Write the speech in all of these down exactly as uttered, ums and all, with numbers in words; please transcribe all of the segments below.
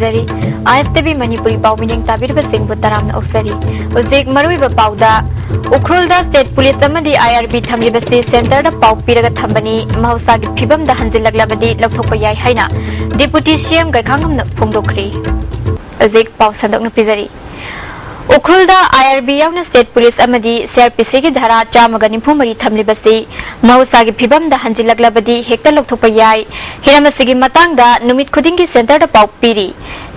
ꯄꯤꯖꯔꯤ꯫ ꯑꯥꯏ ꯑꯦꯁ T V Manipuri ꯄꯥꯎ ꯃꯤꯠꯌꯦꯡ ꯇꯥꯕꯤꯔꯤꯕꯁꯤꯡꯕꯨ ꯇꯔꯥꯝꯅ ꯑꯣꯛꯆꯔꯤ꯫ ꯍꯧꯖꯤꯛ ꯃꯔꯨꯑꯣꯏꯕ ꯄꯥꯎꯗ, ꯎꯈ꯭ꯔꯨꯜꯗ state police ꯑꯃꯗꯤ I R B ꯊꯝꯂꯤꯕꯁꯤ centreꯗ ꯄꯥꯎ ꯄꯤꯔꯒ ꯊꯝꯕꯅꯤ, ꯃꯍꯧꯁꯥꯒꯤ ꯐꯤꯕꯝꯗ ꯍꯟꯖꯤꯜꯂꯛꯂꯕꯗꯤ ꯂꯧꯊꯣꯛꯄ ꯌꯥꯏ ꯍꯥꯏꯅ Deputy C M ꯒꯩꯈꯥꯉꯝꯅ ꯐꯣꯡꯗꯣꯛꯈ꯭ꯔꯤ꯫ ꯍꯧꯖꯤꯛ ꯄꯥꯎ ꯁꯟꯗꯣꯛꯅ ꯄꯤꯖꯔꯤ꯫ ꯎꯈ꯭ꯔꯨꯜꯗ I R B ꯌꯥꯎꯅ state police ꯑꯃꯗꯤ C R P Cꯒꯤ ꯙꯥꯔꯥ ꯆꯥꯝꯃꯒ ꯅꯤꯐꯨ ꯃꯔꯤ ꯊꯝꯂꯤꯕꯁꯤ ꯃꯍꯧꯁꯥꯒꯤ ꯐꯤꯕꯝꯗ ꯍꯟꯖꯤꯜꯂꯛꯂꯕꯗꯤ ꯍꯦꯛꯇ ꯂꯧꯊꯣꯛꯄ ꯌꯥꯏ꯫ ꯍꯤꯔꯝ ꯑꯁꯤꯒꯤ ꯃꯇꯥꯡꯗ ꯅꯨꯃꯤꯠ ꯈꯨꯗꯤꯡꯒꯤ centreꯗ ꯄꯥꯎ ꯄꯤꯔꯤ꯫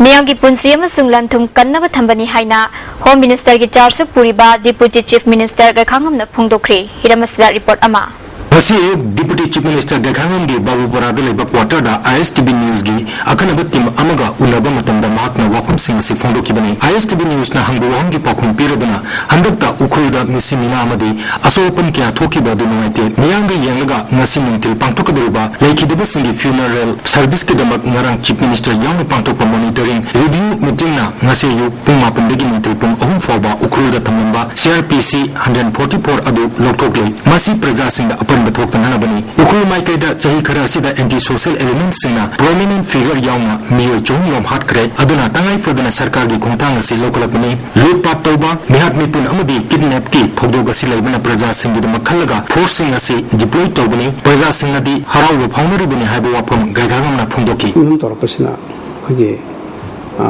ꯃꯤꯌꯥꯝꯒꯤ ꯄꯨꯟꯁꯤ ꯑꯃꯁꯨꯡ ꯂꯟ-ꯊꯨꯝ ꯀꯟꯅꯕ ꯊꯝꯕꯅꯤ ꯍꯥꯏꯅ Home Ministerꯒꯤ chargeꯁꯨ ꯄꯨꯔꯤꯕ Deputy Chief Minister ꯒꯩꯈꯥꯉꯝꯅ ꯐꯣꯡꯗꯣꯛꯈ꯭ꯔꯤ꯫ ꯍꯤꯔꯝ ꯑꯁꯤꯗ report ꯑꯃ꯫ ꯉꯁꯤ ꯑꯌꯨꯛ Deputy Chief Minister ꯒꯩꯈꯥꯉꯝꯒꯤ ꯕꯥꯕꯨꯄꯥꯔꯥꯗ ꯂꯩꯕ quarterꯗ I S T V Newsꯀꯤ ꯑꯈꯟꯅꯕ team ꯑꯃꯒ ꯎꯅꯕ ꯃꯇꯝꯗ ꯃꯍꯥꯛꯅ ꯋꯥꯐꯝꯁꯤꯡ ꯑꯁꯤ ꯐꯣꯡꯗꯣꯛꯈꯤꯕꯅꯤ꯫ I S T V Newsꯅ ꯍꯪꯕ ꯋꯥꯍꯪꯒꯤ ꯄꯥꯎꯈꯨꯝ ꯄꯤꯔꯗꯨꯅ ꯍꯟꯗꯛꯇ ꯎꯈ꯭ꯔꯨꯜꯗ ꯃꯤꯁꯤ ꯃꯤꯅꯥ ꯑꯃꯗꯤ ꯑꯁꯣꯛ ꯑꯄꯟ ꯀꯌꯥ ꯊꯣꯛꯈꯤꯕ ꯑꯗꯨ ꯅꯨꯡꯉꯥꯏꯇꯦ꯫ ꯃꯤꯌꯥꯝꯒ ꯌꯦꯡꯂꯒ ꯉꯁꯤ ꯅꯨꯡꯊꯤꯜ ꯄꯥꯡꯊꯣꯛꯀꯗꯧꯔꯤꯕ ꯂꯩꯈꯤꯗꯕꯁꯤꯡꯒꯤ funeral serviceꯀꯤꯗꯃꯛ ꯉꯔꯥꯡ Chief Minister ꯌꯥꯎꯅ ꯄꯥꯡꯊꯣꯛꯄ monitoring review meetingꯅ ꯉꯁꯤ ꯑꯌꯨꯛ ꯄꯨꯡ ꯃꯥꯄꯟꯗꯒꯤ ꯅꯨꯡꯊꯤꯜ ꯄꯨꯡ ꯑꯍꯨꯝ ꯐꯥꯎꯕ ꯎꯈ꯭ꯔꯨꯜꯗ ꯊꯝꯂꯝꯕ C R P C hundred forty four ꯑꯗꯨ ꯂꯧꯊꯣꯛꯂꯦ꯫ ꯃꯁꯤ ꯄ꯭ꯔꯖꯥꯁꯤꯡꯗ ꯑꯄꯟꯕ ꯊꯣꯛꯇꯅꯅꯕꯅꯤ꯫ ꯎꯈ꯭ꯔꯨꯜ ꯃꯥꯏꯀꯩꯗ ꯆꯍꯤ ꯈꯔ ꯑꯁꯤꯗ anti social elementꯁꯤꯡꯅ prominent figure ꯌꯥꯎꯅ ꯃꯤꯑꯣꯏ ꯆꯍꯨꯝ ꯔꯣꯝ ꯍꯥꯠꯈ꯭ꯔꯦ꯫ ꯑꯗꯨꯅ ꯇꯉꯥꯏ ꯐꯗꯅ ꯁꯔꯀꯥꯔꯒꯤ ꯈꯣꯡꯊꯥꯡ ꯑꯁꯤ ꯂꯧꯈꯠꯂꯛꯄꯅꯤ꯫ ꯂꯨꯠꯄꯥꯠ ꯇꯧꯕ, ꯃꯤꯍꯥꯠ ꯃꯤꯄꯨꯟ ꯑꯃꯗꯤ kidnapꯀꯤ ꯊꯧꯗꯣꯛ ꯑꯁꯤ ꯂꯩꯕꯅ ꯄ꯭ꯔꯖꯥꯁꯤꯡꯒꯤꯗꯃꯛ ꯈꯜꯂꯒ forceꯁꯤꯡ ꯑꯁꯤ deploy ꯇꯧꯕꯅꯤ꯫ ꯄ꯭ꯔꯖꯥꯁꯤꯡꯅꯗꯤ ꯍꯔꯥꯎꯕ ꯐꯥꯎꯅꯔꯤꯕꯅꯤ ꯍꯥꯏꯕ ꯋꯥꯐꯝ ꯒꯩꯈꯥꯉꯝꯅ ꯐꯣꯡꯗꯣꯛꯈꯤ꯫ ꯑꯗꯨꯝ ꯇꯧꯔꯛꯄꯁꯤꯅ ꯑꯩꯈꯣꯏꯒꯤ, ꯑ,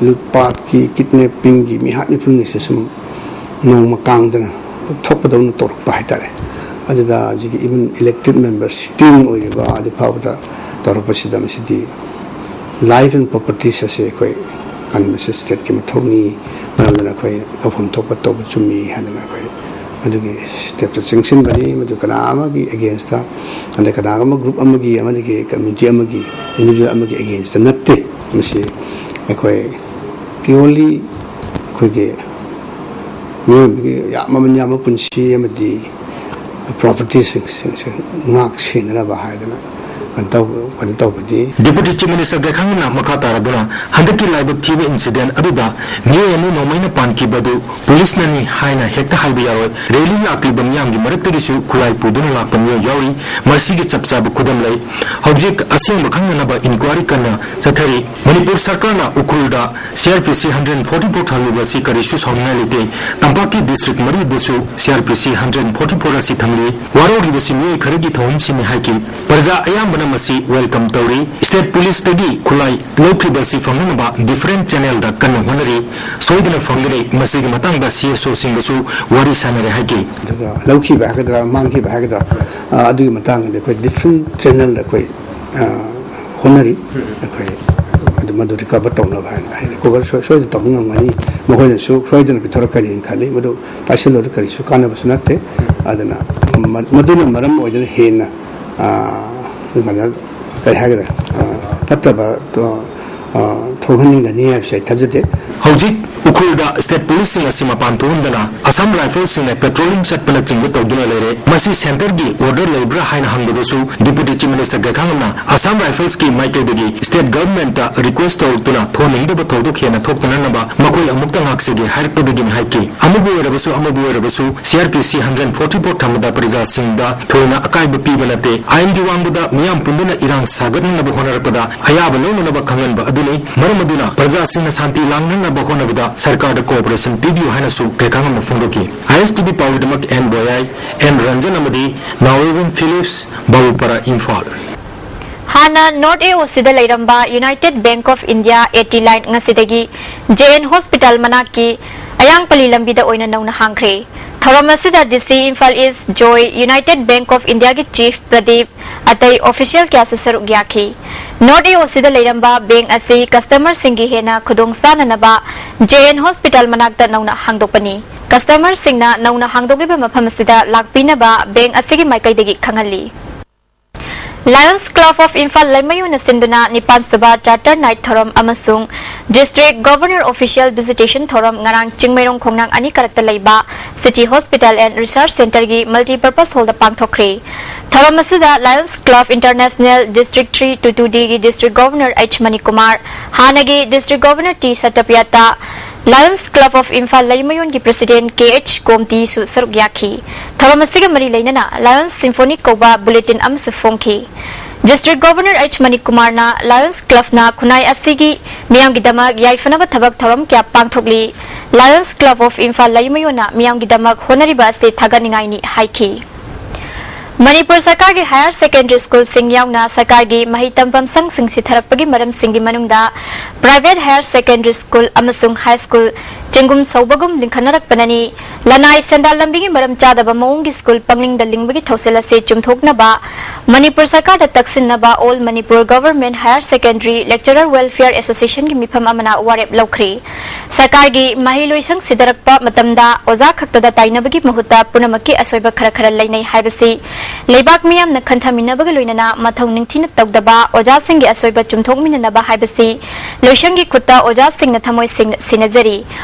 ꯂꯨꯠꯄꯥꯠꯀꯤ, kidnappingꯒꯤ, ꯃꯤꯍꯥꯠ ꯃꯤꯄꯨꯟꯒꯤꯁꯦ ꯁꯨꯝ ꯅꯣꯡꯃ ꯀꯥꯡꯗꯅ ꯊꯣꯛꯄꯗꯧꯅ ꯇꯧꯔꯛꯄ ꯍꯥꯏꯇꯥꯔꯦ꯫ ꯑꯗꯨꯗ ꯍꯧꯖꯤꯛꯀꯤ even elected member sitting ꯑꯣꯏꯔꯤꯕ ꯑꯗꯨ ꯐꯥꯎꯕꯗ ꯇꯧꯔꯛꯄꯁꯤꯗ ꯃꯁꯤꯗꯤ life and properties ꯑꯁꯦ ꯑꯩꯈꯣꯏ ꯀꯟꯕꯁꯦ stateꯀꯤ ꯃꯊꯧꯅꯤ꯫ ꯃꯔꯝ ꯑꯗꯨꯅ ꯑꯩꯈꯣꯏ ꯇꯧꯐꯝ ꯊꯣꯛꯄ ꯇꯧꯕ ꯆꯨꯝꯃꯤ ꯍꯥꯏꯗꯅ ꯑꯩꯈꯣꯏ ꯑꯗꯨꯒꯤ stepꯇ ꯆꯪꯁꯤꯟꯕꯅꯤ꯫ ꯃꯗꯨ ꯀꯅꯥ ꯑꯃꯒꯤ againstꯇ, ꯑꯗꯩ ꯀꯅꯥꯒꯨꯝꯕ group ꯑꯃꯒꯤ, ꯑꯃꯗꯒꯤ community ꯑꯃꯒꯤ, individual ꯑꯃꯒꯤ againstꯇ ꯅꯠꯇꯦ꯫ ꯃꯁꯤ ꯑꯩꯈꯣꯏ purely ꯑꯩꯈꯣꯏꯒꯤ ꯃꯤꯑꯣꯏꯕꯒꯤ ꯌꯥꯝ ꯃꯃꯜ ꯌꯥꯝꯕ ꯄꯨꯟꯁꯤ ꯑꯃꯗꯤ propertyꯁꯤꯡꯁꯦ ꯉꯥꯛ ꯁꯦꯟꯅꯅꯕ ꯍꯥꯏꯗꯅ ꯀꯩꯅꯣ ꯇꯧ-, ꯀꯩꯅꯣ ꯇꯧꯕꯗꯤ꯫ Deputy Chief Minister ꯒꯩꯈꯥꯡꯅ ꯃꯈꯥ ꯇꯥꯔꯗꯨꯅ, ꯍꯟꯗꯛꯀꯤ ꯂꯥꯏꯕꯛ ꯊꯤꯕ incident ꯑꯗꯨꯗ ꯃꯤꯑꯣꯏ ꯑꯅꯤ ꯅꯣꯡꯃꯩꯅ ꯄꯥꯟꯈꯤꯕ ꯑꯗꯨ ꯄꯨꯂꯤꯁꯅꯅꯤ ꯍꯥꯏꯅ ꯍꯦꯛꯇ ꯍꯥꯏꯕ ꯌꯥꯔꯣꯏ꯫ Rally ꯂꯥꯛꯂꯤꯕ ꯃꯤꯌꯥꯝꯒꯤ ꯃꯔꯛꯇꯒꯤꯁꯨ ꯈꯨꯠꯂꯥꯏ ꯄꯨꯗꯨꯅ ꯂꯥꯛꯄ ꯃꯤꯑꯣꯏ ꯌꯥꯎꯔꯤ꯫ ꯃꯁꯤꯒꯤ ꯆꯞ ꯆꯥꯕ ꯈꯨꯗꯝ ꯂꯩ꯫ ꯍꯧꯖꯤꯛ ꯑꯁꯦꯡꯕ ꯈꯪꯅꯅꯕ inquiry ꯀꯟꯅ ꯆꯠꯊꯔꯤ꯫ ꯃꯅꯤꯄꯨꯔ ꯁꯔꯀꯥꯔꯅ ꯎꯈ꯭ꯔꯨꯜꯗ C R P C hundred forty four ꯊꯝꯂꯤꯕ ꯑꯁꯤ ꯀꯔꯤꯁꯨ ꯁꯥꯎꯅꯤꯡꯉꯥꯏ ꯂꯩꯇꯦ꯫ ꯇꯝꯄꯥꯛꯀꯤ district ꯃꯔꯤꯗꯁꯨ C R P C hundred forty four ꯑꯁꯤ ꯊꯝꯂꯤ꯫ ꯋꯥꯔꯧꯔꯤꯕꯁꯤ ꯃꯤꯑꯣꯏ ꯈꯔꯒꯤ ꯊꯧꯑꯣꯡꯁꯤꯡꯅꯤ ꯍꯥꯏꯈꯤ꯫ ꯄ꯭ꯔꯖꯥ ꯑꯌꯥꯝꯕꯅ ꯃꯁꯤ welcome ꯇꯧꯔꯤ꯫ State Police ꯇꯒꯤ ꯈꯨꯠꯂꯥꯏ ꯂꯧꯈꯤꯕ ꯑꯁꯤ ꯐꯪꯅꯅꯕ different channel ꯗ ꯀꯟꯅ ꯍꯣꯠꯅꯔꯤ꯫ ꯁꯣꯏꯗꯅ ꯐꯪꯒꯅꯤ꯫ ꯃꯁꯤꯒꯤ ꯃꯇꯥꯡꯗ C S O ꯁꯤꯡꯒꯁꯨ ꯋꯥꯔꯤ ꯁꯥꯟꯅꯔꯦ ꯍꯥꯏꯈꯤ꯫ ꯑꯗꯨꯒ ꯂꯧꯈꯤꯕ ꯍꯥꯏꯒꯗ꯭ꯔꯥ, ꯃꯥꯡꯈꯤꯕ ꯍꯥꯏꯒꯗ꯭ꯔꯥ, ꯑ, ꯑꯗꯨꯒꯤ ꯃꯇꯥꯡꯗꯗꯤ ꯑꯩꯈꯣꯏ different channel ꯗ ꯑꯩꯈꯣꯏ, ꯑ, ꯍꯣꯠꯅꯔꯤ꯫ ꯑꯩꯈꯣꯏ ꯑꯗꯨ ꯃꯗꯨ recover ꯇꯧꯅꯕ ꯍꯥꯏꯅ, ꯍꯥꯏ, recover ꯁꯣꯏ-, ꯁꯣꯏꯗꯅ ꯇꯧꯕ ꯉꯝꯒꯅꯤ꯫ ꯃꯈꯣꯏꯅꯁꯨ ꯁꯣꯏꯗꯅ ꯄꯤꯊꯣꯔꯛꯀꯅꯤꯅ ꯈꯜꯂꯤ꯫ ꯃꯗꯨ ꯄꯥꯏꯁꯤꯜꯂꯨꯔ ꯀꯔꯤꯁꯨ ꯀꯥꯟꯅꯕꯁꯨ ꯅꯠꯇꯦ꯫ ꯑꯗꯨꯅ ꯃ-, ꯃꯗꯨꯅ ꯃꯔꯝ ꯑꯣꯏꯗꯨꯅ ꯍꯦꯟꯅ, ꯑ, ꯑꯗꯨꯃꯥꯏꯅ, ꯀꯔꯤ ꯍꯥꯏꯒꯗ꯭ꯔꯥ, ꯑ, ꯐꯠꯇꯕ, ꯑ, ꯑ, ꯊꯣꯛꯍꯟꯅꯤꯡꯒꯅꯤ ꯍꯥꯏꯕꯁꯦ ꯑꯩ ꯊꯥꯖꯗꯦ꯫ ꯍꯧꯖꯤꯛ ꯎꯈ꯭ꯔꯨꯜꯗ State Police ꯁꯤꯡ ꯑꯁꯤ ꯃꯄꯥꯟ ꯊꯣꯛꯍꯟꯗꯅ Assam Rifles ꯁꯤꯡꯅ patrolling ꯆꯠꯄꯅꯆꯤꯡꯕ ꯇꯧꯗꯨꯅ ꯂꯩꯔꯦ꯫ ꯃꯁꯤ centre ꯒꯤ order ꯂꯩꯕ꯭ꯔꯥ ꯍꯥꯏꯅ ꯍꯪꯕꯗꯁꯨ Deputy Chief Minister ꯒꯩꯈꯥꯡꯅ Assam Rifles ꯀꯤ ꯃꯥꯏꯀꯩꯗꯒꯤ state government ꯇ request ꯇꯧꯔꯛꯇꯨꯅ ꯊꯣꯛꯍꯟꯅꯤꯡꯗꯕ ꯊꯧꯗꯣꯛ ꯍꯦꯟꯅ ꯊꯣꯛꯇꯅꯅꯕ ꯃꯈꯣꯏ ꯑꯃꯨꯛꯇ ꯉꯥꯛꯆꯒꯦ ꯍꯥꯏꯔꯛꯄꯗꯒꯤꯅꯤ ꯍꯥꯏꯈꯤ꯫ ꯑꯃꯕꯨ ꯑꯣꯏꯔꯕꯁꯨ ꯑꯃꯕꯨ ꯑꯣꯏꯔꯕꯁꯨ C R P C hundred forty four ꯊꯝꯕꯗ ꯄ꯭ꯔꯖꯥꯁꯤꯡꯗ ꯊꯣꯏꯅ ꯑꯀꯥꯏꯕ ꯄꯤꯕ ꯅꯠꯇꯦ꯫ ꯑꯥꯏꯟꯒꯤ ꯋꯥꯡꯃꯗ ꯃꯤꯌꯥꯝ ꯄꯨꯝꯕꯅ ꯏꯔꯥꯡ ꯁꯥꯒꯠꯅꯅꯕ ꯍꯣꯠꯅꯔꯛꯄꯗ ꯑꯌꯥꯕ ꯂꯧꯅꯅꯕ ꯈꯪꯍꯟꯕ ꯑꯗꯨꯅꯤ꯫ ꯃꯔꯝ ꯑꯗꯨꯅ ꯄ꯭ꯔꯖꯥꯁꯤꯡꯅ ꯁꯥꯟꯇꯤ ꯂꯥꯡꯅꯅꯕ ꯍꯣꯠꯅꯕꯗ ꯁꯔꯀꯥꯔꯗ cooperation ꯄꯤꯕꯤꯌꯨ ꯍꯥꯏꯅꯁꯨ ꯀꯩꯈꯥꯉꯝꯅ ꯐꯣꯡꯗꯣꯛꯈꯤ꯫ I S T V ꯄꯥꯎꯒꯤꯗꯃꯛ N ꯕꯣꯌꯥꯏ, N Ranjan ꯑꯃꯗꯤ ꯅꯥꯎꯔꯦꯝꯕꯝ ꯐꯤꯂꯤꯞꯁ, ꯕꯥꯕꯨꯄꯥꯔꯥ, ꯏꯝꯐꯥꯜ꯫ ꯍꯥꯟꯅ North A O C ꯗ ꯂꯩꯔꯝꯕ United Bank of India A T line ꯉꯁꯤꯗꯒꯤ J N Hospital ꯃꯅꯥꯛꯀꯤ ꯑꯌꯥꯡꯄꯜꯂꯤ ꯂꯝꯕꯤꯗ ꯑꯣꯏꯅ ꯅꯧꯅ ꯍꯥꯡꯈ꯭ꯔꯦ꯫ ꯊꯧꯔꯝ ꯑꯁꯤꯗ D C Imphal East, Joy, United Bank of India ꯒꯤ Chief ꯄ꯭ꯔꯗꯤꯞ, ꯑꯇꯩ official ꯀꯌꯥꯁꯨ ꯁꯔꯨꯛ ꯌꯥꯈꯤ꯫ North A O C ꯗ ꯂꯩꯔꯝꯕ bank ꯑꯁꯤ customer ꯁꯤꯡꯒꯤ ꯍꯦꯟꯅ ꯈꯨꯗꯣꯡ ꯆꯥꯅꯅꯕ J N Hospital ꯃꯅꯥꯛꯇ ꯅꯧꯅ ꯍꯥꯡꯗꯣꯛꯄꯅꯤ꯫ Customer ꯁꯤꯡꯅ ꯅꯧꯅ ꯍꯥꯡꯗꯣꯛꯂꯤꯕ ꯃꯐꯝ ꯑꯁꯤꯗ ꯂꯥꯛꯄꯤꯅꯕ bank ꯑꯁꯤꯒꯤ ꯃꯥꯏꯀꯩꯗꯒꯤ ꯈꯪꯍꯜꯂꯤ꯫ Lions Club of Imphal ꯂꯩꯃꯌꯨꯅ ꯁꯤꯟꯗꯨꯅ ꯅꯤꯄꯥꯟ ꯁꯨꯕ Charter Night ꯊꯧꯔꯝ ꯑꯃꯁꯨꯡ District Governor Official Visitation ꯊꯧꯔꯝ ꯉꯔꯥꯡ ꯆꯤꯡꯃꯩꯔꯣꯡ ꯈꯣꯡꯅꯥꯡ ꯑꯅꯤ ꯀꯥꯔꯛꯇ ꯂꯩꯕ City Hospital and Research Centreꯒꯤ Multipurpose Hallꯗ ꯄꯥꯡꯊꯣꯛꯈ꯭ꯔꯦ꯫ ꯊꯧꯔꯝ ꯑꯁꯤꯗ Lions Club International District three two two Dꯒꯤ District Governor H Manikumar, ꯍꯥꯟꯅꯒꯤ District Governor T ꯁꯇ꯭ꯌꯄ꯭ꯔꯇ, Lions Club of Imphal ꯂꯩꯃꯌꯣꯟꯒꯤ President K H ꯀꯣꯝꯇꯤꯁꯨ ꯁꯔꯨꯛ ꯌꯥꯈꯤ꯫ ꯊꯧꯔꯝ ꯑꯁꯤꯒ ꯃꯔꯤ ꯂꯩꯅꯅ Lions Symphony ꯀꯧꯕ bulletin ꯑꯃꯁꯨ ꯐꯣꯡꯈꯤ꯫ District Governor H ꯃꯅꯤꯀꯨꯃꯥꯔꯅ Lions Clubꯅ ꯈꯨꯟꯅꯥꯏ ꯑꯁꯤꯒꯤ ꯃꯤꯌꯥꯝꯒꯤꯗꯃꯛ ꯌꯥꯏꯐꯅꯕ ꯊꯕꯛ ꯊꯧꯔꯝ ꯀꯌꯥ ꯄꯥꯡꯊꯣꯛꯂꯤ꯫ Lions Club of Imphal ꯂꯩꯃꯌꯣꯟꯅ ꯃꯤꯌꯥꯝꯒꯤꯗꯃꯛ ꯍꯣꯠꯅꯔꯤꯕ ꯑꯁꯤ ꯊꯥꯒꯠꯅꯤꯡꯉꯥꯏꯅꯤ ꯍꯥꯏꯈꯤ꯫ ꯃꯅꯤꯄꯨꯔ ꯁꯔꯀꯥꯔꯒꯤ higher secondary schoolꯁꯤꯡ ꯌꯥꯎꯅ ꯁꯔꯀꯥꯔꯒꯤ ꯃꯍꯩ ꯇꯝꯐꯝ ꯁꯪꯁꯤꯡ ꯁꯤꯊꯔꯛꯄꯒꯤ ꯃꯔꯝꯁꯤꯡꯒꯤ ꯃꯅꯨꯡꯗ private higher secondary school ꯑꯃꯁꯨꯡ high school ꯆꯤꯡꯒꯨꯝ ꯁꯧꯕꯒꯨꯝ ꯂꯤꯡꯈꯠꯅꯔꯛꯄꯅꯅꯤ꯫ ꯂꯅꯥꯏ ꯁꯦꯟꯗꯥꯟ ꯂꯝꯕꯤꯒꯤ ꯃꯔꯝ ꯆꯥꯗꯕ ꯃꯑꯣꯡꯒꯤ school ꯄꯪꯂꯤꯡꯗ ꯂꯤꯡꯕꯒꯤ ꯊꯧꯁꯤꯜ ꯑꯁꯤ ꯆꯨꯝꯊꯣꯛꯅꯕ Manipur ꯁꯔꯀꯥꯔꯗ ꯇꯛꯁꯤꯟꯅꯕ All Manipur Government Higher Secondary Lecturer Welfare Associationꯒꯤ ꯃꯤꯐꯝ ꯑꯃꯅ ꯋꯥꯔꯦꯞ ꯂꯧꯈ꯭ꯔꯤ꯫ ꯁꯔꯀꯥꯔꯒꯤ ꯃꯍꯩ ꯂꯣꯏꯁꯪ ꯁꯤꯊꯔꯛꯄ ꯃꯇꯝꯗ ꯑꯣꯖꯥ ꯈꯛꯇꯗ ꯇꯥꯏꯅꯕꯒꯤ ꯃꯍꯨꯠꯇ ꯄꯨꯝꯅꯃꯛꯀꯤ ꯑꯁꯣꯏꯕ ꯈꯔ ꯈꯔ ꯂꯩꯅꯩ ꯍꯥꯏꯕꯁꯤ ꯂꯩꯕꯥꯛ ꯃꯤꯌꯥꯝꯅ ꯈꯟꯊꯃꯤꯟꯅꯕꯒ ꯂꯣꯏꯅꯅ ꯃꯊꯧ ꯅꯤꯡꯊꯤꯅ ꯇꯧꯗꯕ ꯑꯣꯖꯥꯁꯤꯡꯒꯤ ꯑꯁꯣꯏꯕ ꯆꯨꯝꯊꯣꯛꯃꯤꯟꯅꯅꯕ ꯍꯥꯏꯕꯁꯤ ꯂꯣꯏꯁꯪꯒꯤ ꯈꯨꯠꯇ ꯑꯣꯖꯥꯁꯤꯡꯅ ꯊꯃꯣꯏ ꯁꯦꯡꯅ ꯁꯤꯟꯅꯖꯔꯤ꯫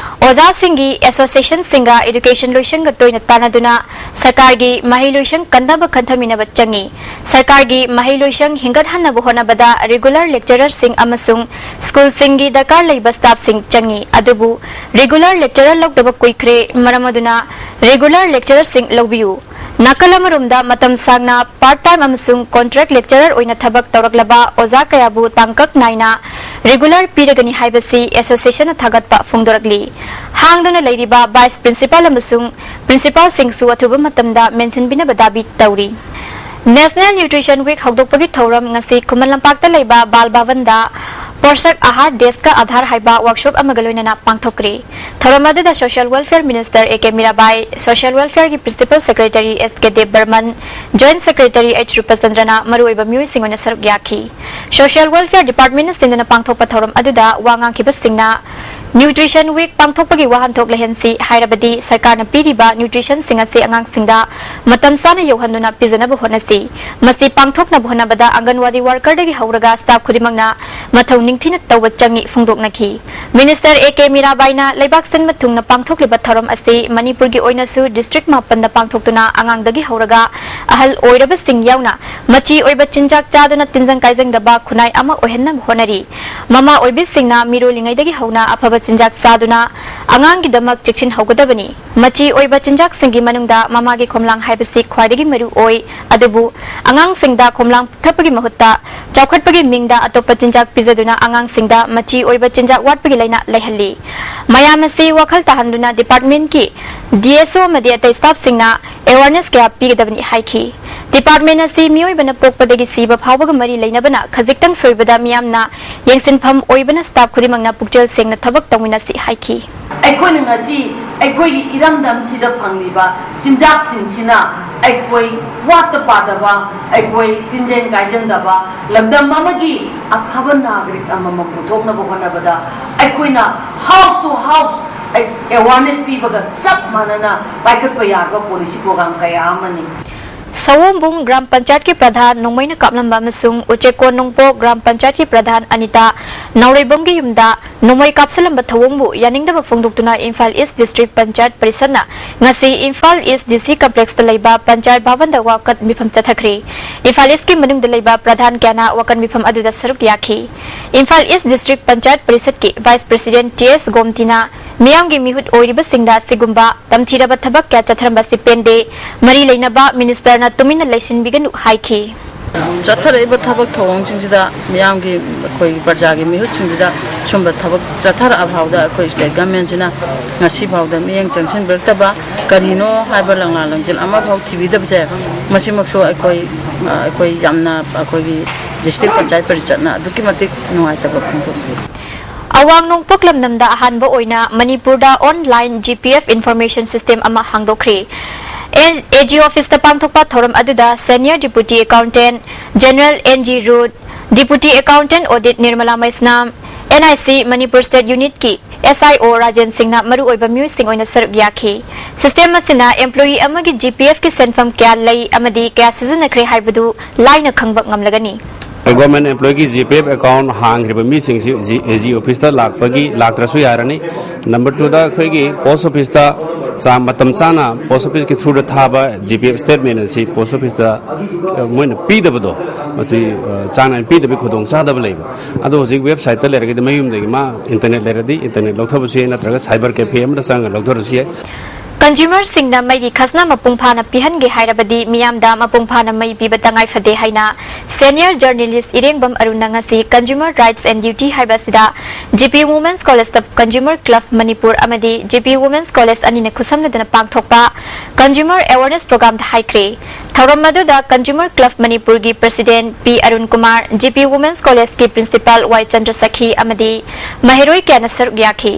ꯑꯣꯖꯥꯁꯤꯡꯒꯤ associationꯁꯤꯡꯒ education ꯂꯣꯏꯁꯪꯒ ꯇꯣꯏꯅ ꯇꯥꯟꯅꯗꯨꯅ ꯁꯔꯀꯥꯔꯒꯤ ꯃꯍꯩ ꯂꯣꯏꯁꯪ ꯀꯟꯅꯕ ꯈꯟꯊꯃꯤꯟꯅꯕ ꯆꯪꯏ꯫ ꯁꯔꯀꯥꯔꯒꯤ ꯃꯍꯩ ꯂꯣꯏꯁꯪ ꯍꯤꯡꯒꯠꯍꯟꯅꯕ ꯍꯣꯠꯅꯕꯗ regular lecturerꯁꯤꯡ ꯑꯃꯁꯨꯡ schoolꯁꯤꯡꯒꯤ ꯗꯔꯀꯥꯔ ꯂꯩꯕ staffꯁꯤꯡ ꯆꯪꯏ꯫ ꯑꯗꯨꯕꯨ regular lecturer ꯂꯧꯗꯕ ꯀꯨꯏꯈ꯭ꯔꯦ꯫ ꯃꯔꯝ ꯑꯗꯨꯅ regular lecturerꯁꯤꯡ ꯂꯧꯕꯤꯌꯨ꯫ ꯅꯥꯀꯜ ꯑꯃꯔꯣꯝꯗ ꯃꯇꯝ ꯁꯥꯡꯅ part time ꯑꯃꯁꯨꯡ contract lecturer ꯑꯣꯏꯅ ꯊꯕꯛ ꯇꯧꯔꯛꯂꯕ ꯑꯣꯖꯥ ꯀꯌꯥꯕꯨ ꯇꯥꯡꯀꯛ ꯅꯥꯏꯅ regular ꯄꯤꯔꯒꯅꯤ ꯍꯥꯏꯕꯁꯤ associationꯅ ꯊꯥꯒꯠꯄ ꯐꯣꯡꯗꯣꯔꯛꯂꯤ꯫ ꯍꯥꯡꯗꯨꯅ ꯂꯩꯔꯤꯕ vice principal ꯑꯃꯁꯨꯡ principalꯁꯤꯡꯁꯨ ꯑꯊꯨꯕ ꯃꯇꯝꯗ ꯃꯦꯟꯁꯤꯟꯕꯤꯅꯕ ꯗꯥꯕꯤ ꯇꯧꯔꯤ꯫ National Nutrition Week ꯍꯧꯗꯣꯛꯄꯒꯤ ꯊꯧꯔꯝ ꯉꯁꯤ ꯈꯨꯃꯟ ꯂꯝꯄꯥꯛꯇ ꯂꯩꯕ ꯕꯥꯜ ꯚꯕꯟꯗ ꯄꯣꯁꯛ ꯑꯍꯥꯔ ꯗꯦꯁ ꯀꯥ ꯑꯙꯥꯔ ꯍꯥꯏꯕ workshop ꯑꯃꯒ ꯂꯣꯏꯅꯅ ꯄꯥꯡꯊꯣꯛꯈ꯭ꯔꯦ꯫ ꯊꯧꯔꯝ ꯑꯗꯨꯗ Social Welfare Minister A K Mirabai, Social Welfareꯒꯤ Principal Secretary S K Dev Barman, Joint Secretary H ꯔꯨꯄꯆꯟꯗ꯭ꯔꯅ ꯃꯔꯨꯑꯣꯏꯕ ꯃꯤꯑꯣꯏꯁꯤꯡ ꯑꯣꯏꯅ ꯁꯔꯨꯛ ꯌꯥꯈꯤ꯫ Social Welfare Departmentꯅ ꯁꯤꯟꯗꯨꯅ ꯄꯥꯡꯊꯣꯛꯄ ꯊꯧꯔꯝ ꯑꯗꯨꯗ ꯋꯥ ꯉꯥꯡꯈꯤꯕꯁꯤꯡꯅ Nutrition Week ꯄꯥꯡꯊꯣꯛꯄꯒꯤ ꯋꯥꯍꯟꯊꯣꯛ ꯂꯩꯍꯟꯁꯤ ꯍꯥꯏꯔꯕꯗꯤ ꯁꯔꯀꯥꯔꯅ ꯄꯤꯔꯤꯕ nutritionꯁꯤꯡ ꯑꯁꯤ ꯑꯉꯥꯡꯁꯤꯡꯗ ꯃꯇꯝ ꯆꯥꯅ ꯌꯧꯍꯟꯗꯨꯅ ꯄꯤꯖꯅꯕ ꯍꯣꯠꯅꯁꯤ꯫ ꯃꯁꯤ ꯄꯥꯡꯊꯣꯛꯅꯕ ꯍꯣꯠꯅꯕꯗ ꯑꯪꯒꯟꯋꯥꯗꯤ workerꯗꯒꯤ ꯍꯧꯔꯒ staff ꯈꯨꯗꯤꯡꯃꯛꯅ ꯃꯊꯧ ꯅꯤꯡꯊꯤꯅ ꯇꯧꯕ ꯆꯪꯏ ꯐꯣꯡꯗꯣꯛꯅꯈꯤ꯫ Minister A K ꯃꯤꯔꯥꯕꯥꯏꯅ ꯂꯩꯕꯥꯛ ꯁꯤꯟꯕ ꯊꯨꯡꯅ ꯄꯥꯡꯊꯣꯛꯂꯤꯕ ꯊꯧꯔꯝ ꯑꯁꯤ ꯃꯅꯤꯄꯨꯔꯒꯤ ꯑꯣꯏꯅꯁꯨ district ꯃꯥꯄꯟꯗ ꯄꯥꯡꯊꯣꯛꯇꯨꯅ ꯑꯉꯥꯡꯗꯒꯤ ꯍꯧꯔꯒ ꯑꯍꯜ ꯑꯣꯏꯔꯕꯁꯤꯡ ꯌꯥꯎꯅ ꯃꯆꯤ ꯑꯣꯏꯕ ꯆꯤꯟꯖꯥꯛ ꯆꯥꯗꯨꯅ ꯇꯤꯟꯖꯪ ꯀꯥꯏꯖꯪꯗꯕ ꯈꯨꯟꯅꯥꯏ ꯑꯃ ꯑꯣꯏꯍꯟꯅꯕ ꯍꯣꯠꯅꯔꯤ꯫ ꯃꯃꯥ ꯑꯣꯏꯕꯤꯁꯤꯡꯅ ꯃꯤꯔꯣꯜꯂꯤꯉꯩꯗꯒꯤ ꯍꯧꯅ ꯑꯐꯕ ꯆꯤꯟꯖꯥꯛ ꯆꯥꯗꯨꯅ ꯑꯉꯥꯡꯒꯤꯗꯃꯛ ꯆꯦꯛꯁꯤꯟꯍꯧꯒꯗꯕꯅꯤ꯫ ꯃꯆꯤ ꯑꯣꯏꯕ ꯆꯤꯟꯖꯥꯛꯁꯤꯡꯒꯤ ꯃꯅꯨꯡꯗ ꯃꯃꯥꯒꯤ ꯈꯣꯝꯂꯥꯡ ꯍꯥꯏꯕꯁꯤ ꯈ꯭ꯋꯥꯏꯗꯒꯤ ꯃꯔꯨ ꯑꯣꯏ, ꯑꯗꯨꯕꯨ ꯑꯉꯥꯡꯁꯤꯡꯗ ꯈꯣꯝꯂꯥꯡ ꯊꯛꯄꯒꯤ ꯃꯍꯨꯠꯇ ꯆꯥꯎꯈꯠꯄꯒꯤ ꯃꯤꯡꯗ ꯑꯇꯣꯞꯄ ꯆꯤꯟꯖꯥꯛ ꯄꯤꯖꯗꯨꯅ ꯑꯉꯥꯡꯁꯤꯡꯗ ꯃꯆꯤ ꯑꯣꯏꯕ ꯆꯤꯟꯖꯥꯛ ꯋꯥꯠꯄꯒꯤ ꯂꯥꯏꯅꯥ ꯂꯩꯍꯜꯂꯤ꯫ ꯃꯌꯥꯝ ꯑꯁꯤ ꯋꯥꯈꯜ ꯇꯥꯍꯟꯗꯨꯅ departmentꯀꯤ D S O ꯑꯃꯗꯤ ꯑꯇꯩ staffꯁꯤꯡꯅ awareness ꯀꯌꯥ ꯄꯤꯒꯗꯕꯅꯤ ꯍꯥꯏꯈꯤ꯫ Department ꯑꯁꯤ ꯃꯤꯑꯣꯏꯕꯅ ꯄꯣꯛꯄꯗꯒꯤ ꯁꯤꯕ ꯐꯥꯎꯕꯒ ꯃꯔꯤ ꯂꯩꯅꯕꯅ ꯈꯖꯤꯛꯇꯪ ꯁꯣꯏꯕꯗ ꯃꯤꯌꯥꯝꯅ ꯌꯦꯡꯁꯤꯟꯐꯝ ꯑꯣꯏꯕꯅ staff ꯈꯨꯗꯤꯡꯃꯛꯅ ꯄꯨꯛꯆꯦꯜ ꯁꯦꯡꯅ ꯊꯕꯛ ꯇꯧꯃꯤꯟꯅꯁꯤ ꯍꯥꯏꯈꯤ꯫ ꯑꯩꯈꯣꯏꯅ ꯉꯁꯤ ꯑꯩꯈꯣꯏꯒꯤ ꯏꯔꯝꯗꯝꯁꯤꯗ ꯐꯪꯂꯤꯕ ꯆꯤꯟꯖꯥꯛꯁꯤꯡꯁꯤꯅ ꯑꯩꯈꯣꯏ ꯋꯥꯠꯇ ꯄꯥꯗꯕ, ꯑꯩꯈꯣꯏ ꯇꯤꯟꯖꯪ ꯀꯥꯏꯖꯪꯗꯕ ꯂꯝꯗꯝ ꯑꯃꯒꯤ ꯑꯐꯕ ꯅꯥꯒꯔꯤꯛ ꯑꯃꯃꯝ ꯄꯨꯊꯣꯛꯅꯕ ꯍꯣꯠꯅꯕꯗ ꯑꯩꯈꯣꯏꯅ house to house A-, awareness ꯄꯤꯕꯒ ꯆꯞ ꯃꯥꯟꯅꯅ ꯄꯥꯏꯈꯠꯄ ꯌꯥꯕ policy program ꯀꯌꯥ ꯑꯃꯅꯤ꯫ ꯁꯑꯣꯝꯕꯨꯡ ꯒ꯭ꯔꯥꯝ ꯄꯟꯆꯥꯌꯠꯀꯤ ꯄ꯭ꯔꯙꯥꯟ ꯅꯣꯡꯃꯩꯅ ꯀꯥꯞꯂꯝꯕ ꯑꯃꯁꯨꯡ ꯎꯆꯦꯛꯀꯣꯟ ꯅꯣꯡꯄꯣꯛ ꯒ꯭ꯔꯥꯝ ꯄꯟꯆꯥꯌꯠꯀꯤ ꯄ꯭ꯔꯙꯥꯟ ꯑꯅꯤꯇꯥ ꯅꯥꯎꯔꯩꯕꯝꯒꯤ ꯌꯨꯝꯗ ꯅꯣꯡꯃꯩ ꯀꯥꯞꯁꯤꯜꯂꯝꯕ ꯊꯧꯑꯣꯡꯕꯨ ꯌꯥꯅꯤꯡꯗꯕ ꯐꯣꯡꯗꯣꯛꯇꯨꯅ ꯏꯝꯐꯥꯜ ꯏꯁ ꯗꯤꯁꯇ꯭ꯔꯤꯛ ꯄꯟꯆꯥꯌꯠ ꯄꯔꯤꯁꯠꯅ ꯉꯁꯤ ꯏꯝꯐꯥꯜ ꯏꯁ ꯗꯤ ꯁꯤ ꯀꯝꯄ꯭ꯂꯦꯛꯁꯇ ꯂꯩꯕ ꯄꯟꯆꯥꯌꯠ ꯚꯕꯟꯗ ꯋꯥꯀꯠ ꯃꯤꯐꯝ ꯆꯠꯊꯈ꯭ꯔꯦ꯫ ꯏꯝꯐꯥꯜ ꯏꯁꯀꯤ ꯃꯅꯨꯡꯗ ꯂꯩꯕ ꯄ꯭ꯔꯙꯥꯟ ꯀꯌꯥꯅ ꯋꯥꯀꯠ ꯃꯤꯐꯝ ꯑꯗꯨꯗ ꯁꯔꯨꯛ ꯌꯥꯈꯤ꯫ ꯏꯝꯐꯥꯜ ꯏꯁ ꯗꯤꯁꯇ꯭ꯔꯤꯛ ꯄꯟꯆꯥꯌꯠ ꯄꯔꯤꯁꯠꯀꯤ ꯚꯥꯏꯁ ꯄ꯭ꯔꯦꯁꯤꯗꯦꯟꯠ ꯇꯤ ꯑꯦꯁ ꯒꯣꯝꯇꯤꯅ ꯃꯤꯌꯥꯝꯒꯤ ꯃꯤꯍꯨꯠ ꯑꯣꯏꯔꯤꯕꯁꯤꯡꯗ ꯑꯁꯤꯒꯨꯝꯕ ꯇꯝꯊꯤꯔꯕ ꯊꯕꯛ ꯀꯌꯥ ꯆꯠꯊꯔꯝꯕꯁꯤ ꯄꯦꯟꯗꯦ꯫ ꯃꯔꯤ ꯂꯩꯅꯕ ꯃꯤꯅꯤꯁꯇꯔꯅ ꯇꯨꯃꯤꯟꯅ ꯂꯩꯁꯤꯟꯕꯤꯒꯅꯨ ꯍꯥꯏꯈꯤ꯫ ꯆꯠꯊꯔꯛꯏꯕ ꯊꯕꯛ ꯊꯧꯑꯣꯡꯁꯤꯡꯁꯤꯗ ꯃꯤꯌꯥꯝꯒꯤ, ꯑꯩꯈꯣꯏꯒꯤ ꯄ꯭ꯔꯖꯥꯒꯤ ꯃꯤꯍꯨꯠꯁꯤꯡꯁꯤꯗ ꯁꯨꯝꯕ ꯊꯕꯛ ꯆꯠꯊꯔꯛꯑ ꯐꯥꯎꯗ ꯑꯩꯈꯣꯏ state governmentꯁꯤꯅ ꯉꯁꯤ ꯐꯥꯎꯗ ꯃꯤꯠꯌꯦꯡ ꯆꯪꯁꯤꯟꯕꯤꯔꯛꯇꯕ, ꯀꯔꯤꯅꯣ ꯍꯥꯏꯕ ꯂꯪꯂꯥ ꯂꯪꯖꯤꯜ ꯑꯃꯐꯥꯎ ꯊꯤꯕꯤꯗꯕꯁꯦ, ꯃꯁꯤꯃꯛꯁꯨ ꯑꯩꯈꯣꯏ, ꯑ, ꯑꯩꯈꯣꯏ ꯌꯥꯝꯅ ꯑꯩꯈꯣꯏꯒꯤ district ꯄꯟꯆꯥꯌꯠ ꯄꯔꯤꯁꯠꯅ ꯑꯗꯨꯛꯀꯤ ꯃꯇꯤꯛ ꯅꯨꯡꯉꯥꯏꯇꯕ ꯐꯣꯡꯗꯣꯛꯂꯤ꯫ ꯑꯋꯥꯡ ꯅꯣꯡꯄꯣꯛ ꯂꯝꯗꯝꯗ ꯑꯍꯥꯟꯕ ꯑꯣꯏꯅ ꯃꯅꯤꯄꯨꯔꯗ online G P F information system ꯑꯃ ꯍꯥꯡꯗꯣꯛꯈ꯭ꯔꯤ꯫ ꯑꯦ-, A G officeꯇ ꯄꯥꯡꯊꯣꯛꯄ ꯊꯧꯔꯝ ꯑꯗꯨꯗ Senior Deputy Accountant General N G Ruth, Deputy Accountant Audit Nirmala Meisnam, N I C Manipur state ꯌꯨꯅꯤꯠꯀꯤ S I O Rajen ꯁꯤꯡꯅ ꯃꯔꯨꯑꯣꯏꯕ ꯃꯤꯑꯣꯏꯁꯤꯡ ꯑꯣꯏꯅ ꯁꯔꯨꯛ ꯌꯥꯈꯤ꯫ ꯁꯤꯁꯇꯦꯝ ꯑꯁꯤꯅ ꯑꯦꯝꯄ꯭ꯂꯣꯌꯤ ꯑꯃꯒꯤ ꯖꯤ ꯄꯤ ꯑꯦꯐꯀꯤ ꯁꯦꯟꯐꯝ ꯀꯌꯥ ꯂꯩ ꯑꯃꯗꯤ ꯀꯌꯥ ꯁꯤꯖꯤꯟꯅꯈ꯭ꯔꯦ ꯍꯥꯏꯕꯗꯨ ꯂꯥꯏꯅ ꯈꯪꯕ ꯉꯝꯂꯒꯅꯤ꯫ ꯒꯣꯔꯃꯦꯟ ꯑꯦꯝꯄ꯭ꯂꯣꯌꯤꯒꯤ ꯖꯤ ꯄꯤ ꯑꯦꯐ ꯑꯦꯀꯥꯎꯟ ꯍꯥꯡꯈ꯭ꯔꯤꯕ ꯃꯤꯁꯤꯡꯁꯤ ꯖꯤ ꯑꯦ ꯖꯤ ꯑꯣꯐꯤꯁꯇ ꯂꯥꯛꯄꯒꯤ ꯂꯥꯛꯇ꯭ꯔꯁꯨ ꯌꯥꯔꯅꯤ꯫ ꯅꯝꯕꯔ ꯇꯨꯗ ꯑꯩꯈꯣꯏꯒꯤ ꯄꯣꯁ ꯑꯣꯐꯤꯁꯇ ꯆꯥ ꯃꯇꯝ ꯆꯥꯅ ꯄꯣꯁ ꯑꯣꯐꯤꯁꯀꯤ ꯊ꯭ꯔꯨꯗ ꯊꯥꯕ ꯖꯤ ꯄꯤ ꯑꯦꯐ ꯁ꯭ꯇꯦꯠꯃꯦꯟ ꯑꯁꯤ ꯄꯣꯁ ꯑꯣꯐꯤꯁꯇ ꯃꯣꯏꯅ ꯄꯤꯗꯕꯗꯣ ꯃꯁꯤ ꯆꯥꯡ ꯅꯥꯏꯅ ꯄꯤꯗꯕꯒꯤ ꯈꯨꯗꯣꯡꯆꯥꯗꯕ ꯂꯩꯕ꯫ ꯑꯗꯣ ꯍꯧꯖꯤꯛ ꯋꯦꯕꯁꯥꯏꯠꯇ ꯂꯩꯔꯒꯗꯤ ꯃꯌꯨꯝꯗꯒꯤ ꯃꯥ ꯏꯟꯇꯔꯅꯦꯠ ꯂꯩꯔꯗꯤ ꯏꯟꯇꯔꯅꯦꯠ ꯂꯧꯊꯕꯁꯨ ꯌꯥꯏ, ꯅꯠꯇ꯭ꯔꯒ ꯁꯥꯏꯕꯔ ꯀꯦꯐꯦ ꯑꯃꯗ ꯆꯪꯉꯒ ꯂꯧꯊꯔꯁꯨ ꯌꯥꯏ꯫ ꯀꯟꯖꯨꯃꯔꯁꯤꯡꯅ ꯃꯩꯒꯤ ꯈꯖꯅꯥ ꯃꯄꯨꯡ ꯐꯥꯅ ꯄꯤꯍꯟꯒꯦ ꯍꯥꯏꯔꯕꯗꯤ ꯃꯤꯌꯥꯝꯗ ꯃꯄꯨꯡ ꯐꯥꯅ ꯃꯩ ꯄꯤꯕ ꯇꯉꯥꯏ ꯐꯗꯦ ꯍꯥꯏꯅ ꯁꯦꯅꯤꯌꯔ ꯖꯔꯅꯦꯂꯤꯁ ꯏꯔꯦꯡꯕꯝ ꯑꯔꯨꯟꯅ ꯉꯁꯤ Consumer Rights and Duty ꯍꯥꯏꯕ ꯑꯁꯤꯗ G P Women's College of Consumer Club Manipur ꯑꯃꯗꯤ G P Women's College ꯑꯅꯤꯅ ꯈꯨꯠꯁꯝꯅꯗꯨꯅ ꯄꯥꯡꯊꯣꯛꯄ Consumer Awareness Programꯗ ꯍꯥꯏꯈ꯭ꯔꯦ꯫ ꯊꯧꯔꯝ ꯑꯗꯨꯗ Consumer Club ꯃꯅꯤꯄꯨꯔꯒꯤ President P Arun Kumar, G P Women's Collegeꯀꯤ Principal Y ꯆꯟꯗ꯭ꯔꯁꯈꯤ ꯑꯃꯗꯤ ꯃꯍꯩꯔꯣꯏ ꯀꯌꯥꯅ ꯁꯔꯨꯛ ꯌꯥꯈꯤ꯫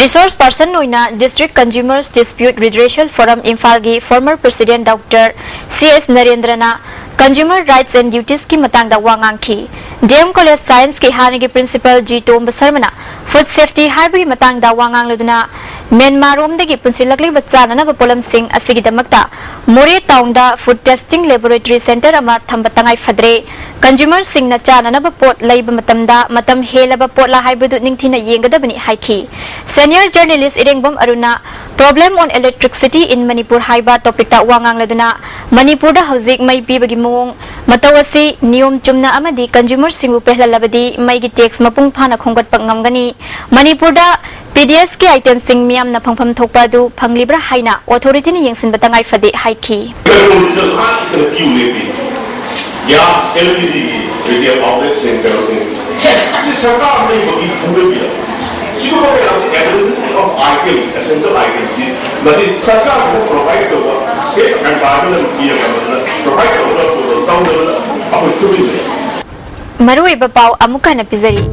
ꯔꯤꯁꯣꯔꯁ ꯄꯥꯔꯁꯟ ꯑꯣꯏꯅ District Consumers Dispute Redressal Forum ꯏꯝꯐꯥꯜꯒꯤ former President Doctor C S ꯅꯔꯦꯟꯗ꯭ꯔꯅ Consumer Rights and Dutiesꯀꯤ ꯃꯇꯥꯡꯗ ꯋꯥ ꯉꯥꯡꯈꯤ꯫ D M College Scienceꯀꯤ ꯍꯥꯟꯅꯒꯤ Principal G ꯇꯣꯝꯕ ꯁꯔꯃꯅ food safety ꯍꯥꯏꯕꯒꯤ ꯃꯇꯥꯡꯗ ꯋꯥ ꯉꯥꯡꯂꯗꯨꯅ ꯃ꯭ꯌꯥꯟꯃꯥꯔꯔꯣꯝꯗꯒꯤ ꯄꯨꯟꯁꯤꯜꯂꯛꯂꯤꯕ ꯆꯥꯅꯅꯕ ꯄꯣꯠꯂꯝꯁꯤꯡ ꯑꯁꯤꯒꯤꯗꯃꯛꯇ ꯃꯣꯔꯦ ꯇꯥꯎꯟꯗ Food Testing Laboratory Centre ꯑꯃ ꯊꯝꯕ ꯇꯉꯥꯏ ꯐꯗ꯭ꯔꯦ꯫ ꯀꯟꯖꯨꯃꯔꯁꯤꯡꯅ ꯆꯥꯅꯅꯕ ꯄꯣꯠ ꯂꯩꯕ ꯃꯇꯝꯗ ꯃꯇꯝ ꯍꯦꯜꯂꯕ ꯄꯣꯠꯂ ꯍꯥꯏꯕꯗꯨ ꯅꯤꯡꯊꯤꯅ ꯌꯦꯡꯒꯗꯕꯅꯤ ꯍꯥꯏꯈꯤ꯫ Senior journalist ꯏꯔꯦꯡꯕꯝ ꯑꯔꯨꯅ Problem on Electricity in Manipur ꯍꯥꯏꯕ ꯇꯣꯄꯤꯛꯇ ꯋꯥ ꯉꯥꯡꯂꯗꯨꯅ ꯃꯅꯤꯄꯨꯔꯗ ꯍꯧꯖꯤꯛ ꯃꯩ ꯄꯤꯕꯒꯤ ꯃꯑꯣꯡ ꯃꯇꯧ ꯑꯁꯤ ꯅꯤꯌꯣꯝ ꯆꯨꯝꯅ ꯑꯃꯗꯤ ꯀꯟꯖꯨꯃꯔꯁꯤꯡꯕꯨ ꯄꯦꯜꯍꯜꯂꯕꯗꯤ ꯃꯩꯒꯤ ꯇꯦꯛꯁ ꯃꯄꯨꯡ ꯐꯥꯅ ꯈꯣꯝꯒꯠꯄ ꯉꯝꯒꯅꯤ꯫ ꯃꯅꯤꯄꯨꯔꯗ P D Sꯀꯤ itemꯁꯤꯡ ꯃꯤꯌꯥꯝꯅ ꯐꯪꯐꯝ ꯊꯣꯛꯄ ꯑꯗꯨ ꯐꯪꯂꯤꯕ꯭ꯔꯥ ꯍꯥꯏꯅ ꯑꯣꯊꯣꯔꯤꯇꯤꯅ ꯌꯦꯡꯁꯤꯟꯕ ꯇꯉꯥꯏ ꯐꯗꯦ ꯍꯥꯏꯈꯤ꯫ ꯄꯦꯇ꯭ꯔꯣꯜ ꯗꯤꯖꯜ ꯍꯥꯟꯅ ꯀ꯭ꯌꯨ ꯂꯦꯞꯄꯤ꯫ ꯒ꯭ꯌꯥꯁ, ꯑꯦꯜ ꯄꯤ ꯖꯤꯒꯤ ꯔꯤꯇꯦꯜ ꯑꯥꯎꯠꯂꯦꯠꯁꯤꯡ, ꯀꯩꯅꯣꯁꯤꯡ, ꯁꯤ ꯁꯔꯀꯥꯔ ꯂꯩꯕꯒꯤ ꯄꯨꯗꯕꯤꯗ ꯁꯤꯒꯨꯝꯕ ꯃꯌꯥꯝꯁꯤ availability of items, essential itemsꯁꯤ ꯃꯁꯤ ꯁꯔꯀꯥꯔꯅ ꯄ꯭ꯔꯣꯚꯥꯏꯗ ꯇꯧꯕ, ꯁꯦꯐ ꯑꯦꯟꯚꯥꯏꯔꯟꯃꯦꯟ ꯑꯃ ꯄꯤꯔꯒ ꯃꯗꯨꯅ ꯄ꯭ꯔꯣꯚꯥꯏꯗ ꯇꯧꯒꯗꯕ ꯄꯣꯠꯇꯣ ꯇꯧꯗꯕꯅ ꯑꯩꯈꯣꯏ ꯈꯨꯗꯤꯡꯃꯛ ꯃꯔꯨꯑꯣꯏꯕ ꯄꯥꯎ ꯑꯃꯨꯛ ꯍꯟꯅ ꯄꯤꯖꯔꯤ꯫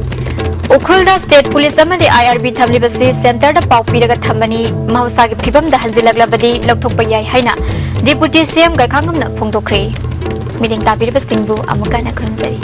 ꯎꯈ꯭ꯔꯨꯜꯗ ꯁ꯭ꯇꯦꯠ ꯄꯨꯂꯤꯁ ꯑꯃꯗꯤ I R B ꯊꯝꯂꯤꯕꯁꯤ ꯁꯦꯟꯇꯔꯗ ꯄꯥꯎ ꯄꯤꯔꯒ ꯊꯝꯕꯅꯤ, ꯃꯍꯧꯁꯥꯒꯤ ꯐꯤꯕꯝꯗ ꯍꯟꯖꯤꯜꯂꯛꯂꯕꯗꯤ ꯂꯧꯊꯣꯛꯄ ꯌꯥꯏ ꯍꯥꯏꯅ ꯗꯤꯄꯨꯇꯤ ꯁꯤ ꯑꯦꯝ ꯒꯥꯏꯈꯥꯉꯝꯅ ꯐꯣꯡꯗꯣꯛꯈ꯭ꯔꯦ꯫ ꯃꯤꯠꯌꯦꯡ ꯇꯥꯕꯤꯔꯤꯕꯁꯤꯡꯕꯨ ꯑꯃꯨꯛ ꯍꯟꯅ ꯈꯨꯔꯨꯝꯖꯔꯤ꯫